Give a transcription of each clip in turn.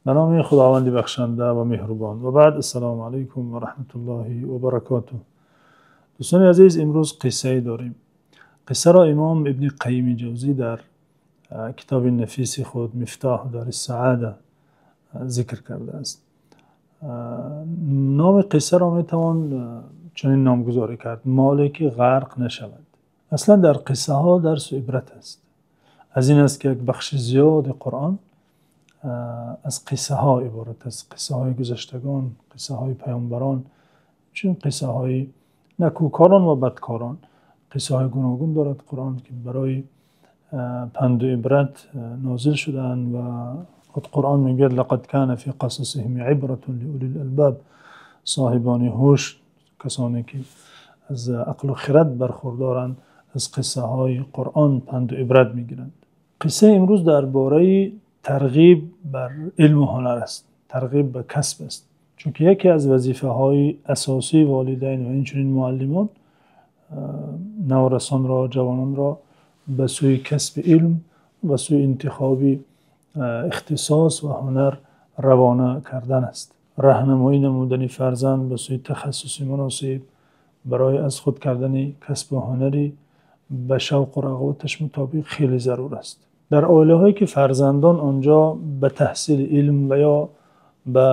Ба номи Худованди бахшанда ва меҳрубон. Ва баъд, ассалому алайкум ва раҳматуллоҳи ва баракотуҳ. Дӯстони азиз, имрӯз қиссае дорем. Қиссаро имом Ибни Қайими Ҷавзӣ дар китоби нафиси худ Мифтоҳу дори-с-саода зикр кардааст. Номи қиссаро метавон чунин номгузорӣ кард: Моле ки ғарқ нашавад. Аслан дар қиссаҳо дарсу ибрат аст. Аз ин аст ки як бахши зиёди Қуръон аз қиссаҳо иборат аст. Қиссаҳои гузаштагон, қиссаҳои паёмбарон, чун қиссаҳои некӯкорон ва бадкорон, қиссаҳои гуногун дорад Қуръон, ки барои панду ибрат нозил шудаанд ва худ Қуръон мегӯяд: لقد كان في قصصهم عبرة لأولي الألباب. Соҳибони ҳуш, касоне ки аз ақлу хирад бархурдоранд, аз қиссаҳои Қуръон панду ибрат мегиранд. Қиссаи имрӯз дар бораи тарғиб бар илму ҳунар аст, тарғиб ба касб аст. Чунки яке аз вазифаҳои асосии волидайн ва инчунин муаллимон наврасонро, ҷавононро ба сӯи касби илм, ба сӯи интихоби ихтисос ва ҳунар равона кардан аст. Роҳнамоӣ намудани фарзанд ба сӯи тахассуси муносиб барои аз худ кардани касбу ҳунаре ба шавқу рағбаташ мутобиқ хеле зарур аст. Дар оилаҳое ки фарзандон он ҷо ба таҳсили илм ва ё ба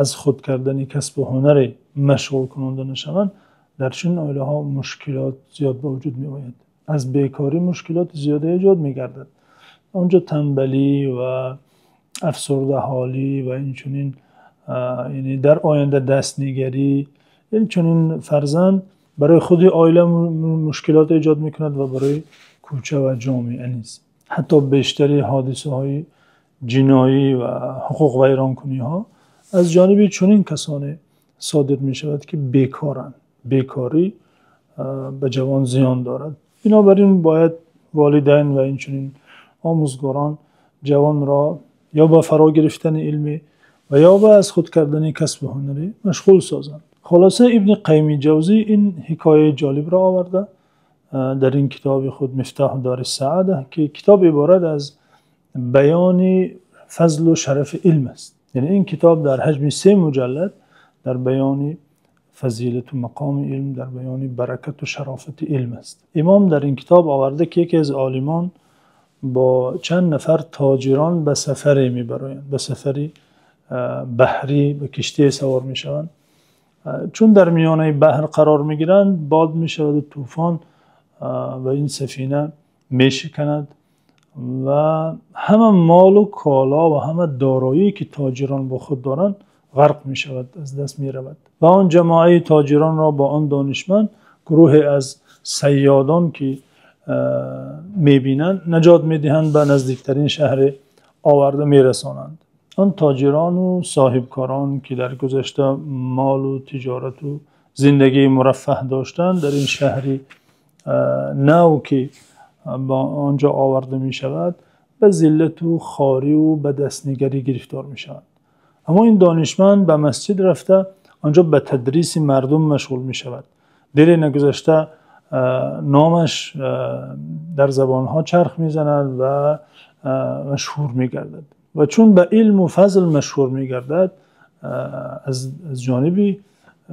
аз худ кардани касбу ҳунаре машғул кунонда нашаванд, дар чунин оилаҳо мушкилот зиёд ба вуҷуд меояд. Аз бекорӣ мушкилоти зиёде эҷод мегардад. Он ҷо танбалӣ ва афсурдаҳолӣ ва инчунин, яъне дар оянда дастнигарӣ, инчунин фарзанд барои худи оила мушкилот эҷод мекунад ва барои кӯча ва ҷомеа низ. Ҳатто бештари ҳодисаҳои ҷиноӣ ва ҳуқуқвайронкуниҳо аз ҷониби чунин касоне содир мешавад, ки бекоранд. Бекорӣ ба ҷавон зиён дорад. Бинобар ин бояд волидайн ва инчунин омӯзгорон ҷавонро ё ба фаро гирифтани илме ва ё ба аз худ кардани касбу ҳунаре машғул созанд. Хулоса, Ибни Қайими Ҷавзӣ ин ҳикояи ҷолибро оварда дар ин китоби худ Мифтоҳу дори-с-саода, ки китоб иборат аз баёни фазлу шарафи илм аст. Яъне ин китоб дар ҳаҷми 3 муҷаллад дар баёни фазилату мақоми илм, дар баёни баракату шарофати илм аст. Имом дар ин китоб оварда, ки яке аз олимон бо чанд нафар тоҷирон ба сафаре мебароянд, ба сафари баҳрӣ, ба киштие савор мешаванд. Чун дар миёнаи баҳр қарор мегиранд, бод мешавад ва тӯфон ва ин сафина мешиканад ва ҳама молу коло ва ҳама дороие ки тоҷирон бо худ доранд, ғарқ мешавад, аз даст меравад. Ва он ҷамоаи тоҷиронро бо он донишманд гурӯҳе аз сайёдон ки мебинанд, наҷот медиҳанд, ба наздиктарин шаҳр оварда мерасонанд. Он тоҷирону соҳибкорон, ки дар гузашта молу тиҷорату зиндагии мураффаҳ доштанд, дар ин шаҳри нав ки ба он ҷо оварда мешавад, ба зиллату хориву ба дастнигарӣ гирифтор мешаванд. Аммо ин донишманд ба масҷид рафта, он ҷо ба тадриси мардум машғул мешавад. Дере нагузашта номаш дар забонҳо чарх мезанад ва машҳур мегардад. Ва чун ба илму фазл машҳур мегардад, аз ҷониби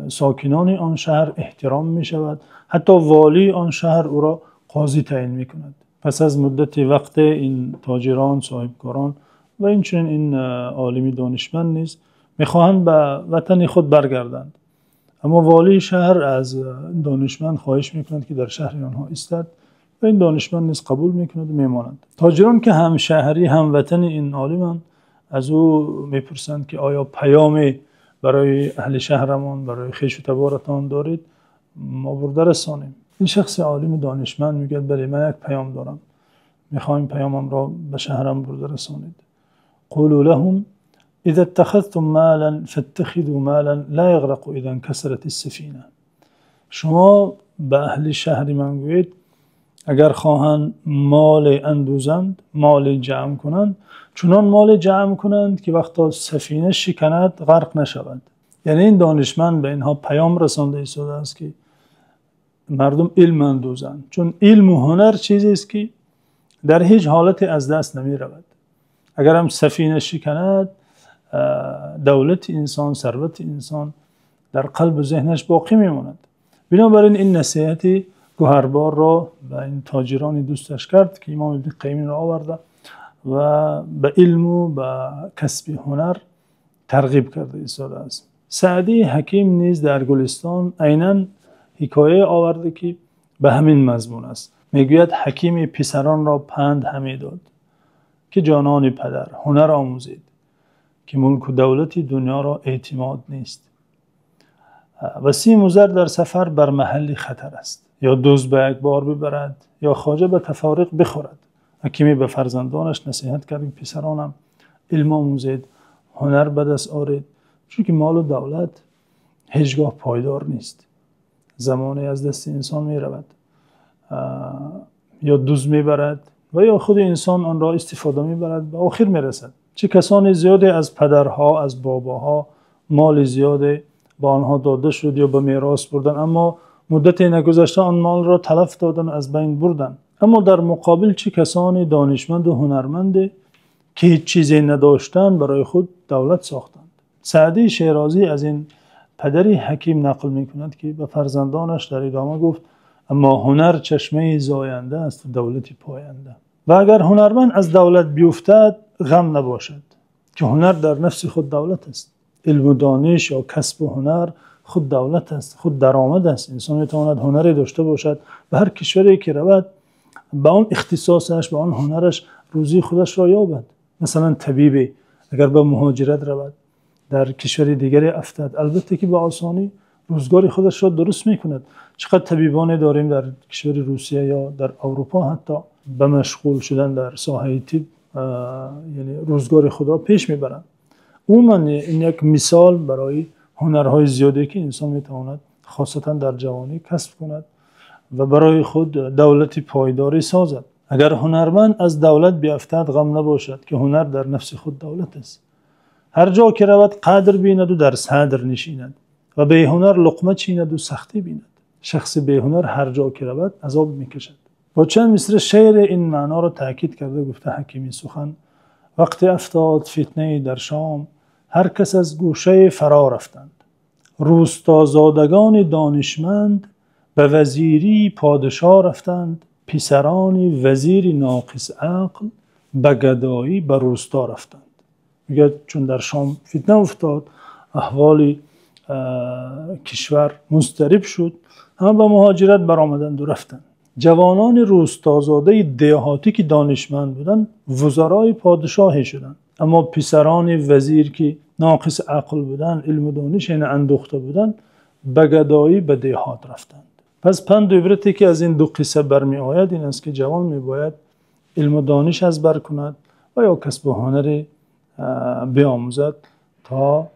сокинони он шаҳр эҳтиром мешавад. Ҳатто волии он шаҳр ӯро қозӣ таъйин мекунад. Пас аз муддати вақте ин тоҷирон, соҳибкорон ва инчунин ин олими донишманд низ мехоҳанд ба ватани худ баргарданд. Аммо волии шаҳр аз донишманд хоҳиш мекунад, ки дар шаҳри онҳо истад ва ин донишманд низ қабул мекунад ва мемонад. Тоҷирон, ки ҳамшаҳрӣ, ҳамватани ин олиманд, аз ӯ мепурсанд, ки оё паёме барои аҳли шаҳрамон, барои хешу таборатон доред, мо бурда расонем? Ин шахси олиму донишманд мегӯяд: бале, ман як паём дорам, мехоҳам паёмамро ба шаҳрам бурда расонед. قولوا لهم إذا اتخذتم مالا فاتخذوا مالا لا يغرق إذا انكسرت السفينة. Шумо ба аҳли шаҳри ман гӯед, агар хоҳанд мол андӯзанд, мол ҷамъ кунанд, чунон мол ҷамъ кунанд, ки вақто сафина шиканад, ғарқ нашавад. Яъне ин донишманд ба инҳо паём расонда истодааст, ки мардум илм андӯзанд, чун илму ҳунар чизест, ки дар ҳеҷ ҳолате аз даст намеравад. Агар ҳам сафина шиканад, Давлати инсон, сарвати инсон дар қалб ва зеҳнаш боқӣ мемонад. Бинобар ин насиҳати гавҳарборро ба ин тоҷирони дӯсташ кард, ки имом Ибни Қайимро овардааст ва ба илм ва ба касби ҳунар тарғиб кардааст. Саъдии Ҳаким низ дар Гулистон айнан ҳикояе овардааст, ки ба ҳамин мазмун аст. Мегӯяд: ҳаким писаронро панд медод, ки ҷонони падар, ҳунар омӯзед, ки мулк ва давлати дунёро эътимод нест ва симу зар дар сафар бар маҳалли хатар аст. Ё дузд ба як бор бибарад, ё хоҷа ба тафориқ бихӯрад. Ҳакиме ба фарзандонаш насиҳат кард: писаронам, илм омӯзед, ҳунар ба даст оред, чунки мол ва давлат ҳеҷгоҳ поядор нест. Замоне аз дасти инсон меравад, ё дузд мебарад ва ё худи инсон онро истифода мебарад, ба охир мерасад. Чӣ касоне зиёде аз падарҳо, аз бобоҳо моли зиёде ба онҳо дода шуд ё ба мерос бурданд, аммо муддате нагузашта он молро талаф доданд, аз байн бурданд. Аммо дар муқобил чӣ касоне донишманд ва ҳунарманде, ки ҳеҷ чизе надоштанд, барои худ давлат сохтанд. Саъдии Шерозӣ аз ин падари ҳаким нақл мекунад, ки ба фарзандонаш дар идома гуфт: аммо ҳунар чашмаи зоянда аст ва давлати поянда. Ва агар ҳунарманд аз давлат биуфтад, ғам набошад, ки ҳунар дар нафси худ давлат аст. Илм ва дониш ё касб ва ҳунар худ давлат аст, худ даромад аст. Инсон метавонад ҳунаре дошта бошад, ба ҳар кишваре ки равад, ба он ихтисосаш, ба он ҳунараш рӯзии худашро ёбад. Масалан табибе агар ба муҳоҷират равад, дар кишвари дигаре афтад, албатта ки ба осонӣ рӯзгори худашро дуруст мекунад. Чақадр табибоне дорем дар кишвари Русия ё дар Аврупо, ҳатто ба машғул шудан дар соҳаи тиб, яъне рӯзгори худро пеш мебаранд. Умуман ин як мисол барои ҳунарҳои зиёде ки инсон метавонад хосатан дар ҷавонӣ касб кунад ва барои худ давлати поядоре созад. Агар ҳунарманд аз давлат биафтад, ғам набошад, ки ҳунар дар нафси худ давлат аст. Ҳар ҷо ки равад қадр бинад ва дар садр нишинад ва беҳунар луқма чинад ва сахтӣ бинад. Шахси беҳунар ҳар ҷо ки равад азоб мекашад. Бо чанд мисраи шеър ин маъноро таъкид карда гуфта ҳакими сухан: вақте афтод фитнае дар Шом, ҳар кас аз гӯшае фаро рафтанд. Рустозодагони донишманд ба вазирии подшоҳ рафтанд. Писарони вазири ноқиси ақл ба гадоӣ ба русто рафтанд. Мегӯяд чун дар Шом фитна афтод, аҳволи кишвар музтариб шуд, ҳама ба муҳоҷират баромаданд ва рафтанд. Ҷавонони рустозодаи деҳотӣ ки донишманд буданд, вузарои подшоҳӣ шуданд. Аммо писарони вазир ки ноқиси ақл буданд, илму дониш андӯхта буданд, ба гадоӣ ба деҳот рафтанд. Пас панду ибрате ки аз ин ду қисса бармеояд ин аст, ки ҷавон мебояд илму дониш аз бар кунад ва ё касбу ҳунаре биомӯзад, то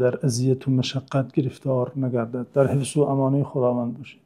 дар озият ва машаққат гирифтор нагардад. Дар ҳифзу амони Худованд бошед.